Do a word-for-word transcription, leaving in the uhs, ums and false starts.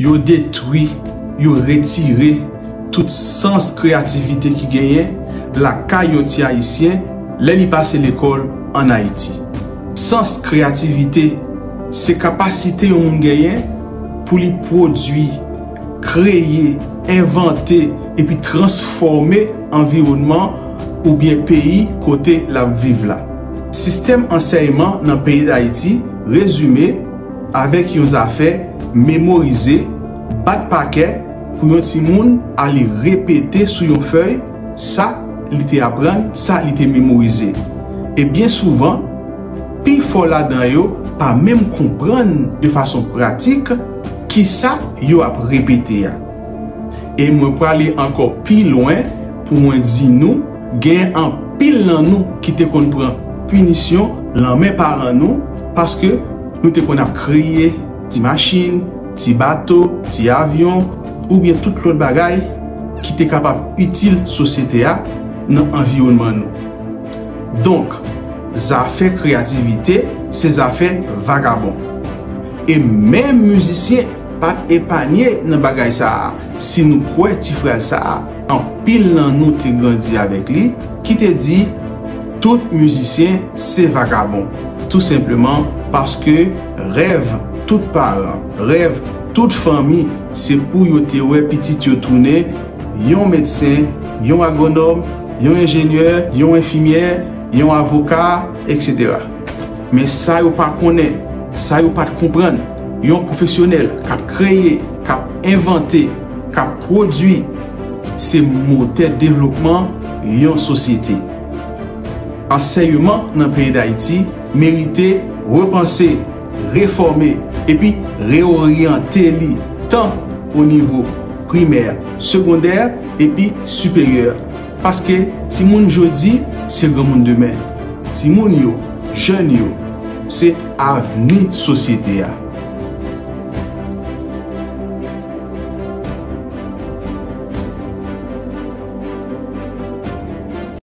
Yo detwi, yo retire tout sans kreyativite ki genyen lakay yon ti Ayisyen lè li pase lekòl ann Ayiti. Sans kreyativite se kapasite yon moun genyen pou li pwodui, kreye, envante epi transfòme anviwònman oubyen peyi kote l ap viv la. Sistèm ansèyman nan peyi Dayiti rezime avèk yon zafè memorize, bat pa kè pou yon timoun ale repete sou yon fèy sa li te aprann, sa li te memorize. E byen souvan, pifò ladan yo pa menm konprann de fason pratik kisa yo ap repete a. E mwen prale ankò pi lwen pou mwen di nou, gen anpil nan nou ki te konn pran pinisyon lan men paran nou paske nou te konn ap kreye ti machin, ti bato, ti avyon, oubyen tout lòt bagay ki te kapab itil sosyete a nan anviwònman nou. Donk, zafè kreyativite se zafè vagabon. E menm mizisyen pa t epanye nan bagay sa a. Si nou kwè ti fraz sa a, anpil nan nou te grandi avèk li, ki te di, tout mizisyen se vagabon. Tou senpleman paske rèv tout paran, rèv tout fanmi, se pou yo te wè pitit yo tounen yon medsen, yon agwonòm, yon enjenyè, yon enfimyè, yon avoka, etsetera. Men sa yo pa konnen, sa yo pa t konprann, yon pwofesyonèl k ap kreye, k ap envante, k ap pwodui, se motè devlopman yon sosyete. Ansèyman nan peyi Dayiti merite repanse, refòme, epi reoryante li, tan o nivo primè, segondè, epi siperyè. Paske timoun jodi se granmoun demen. Timoun yo, jèn yo, se avni sosyete a.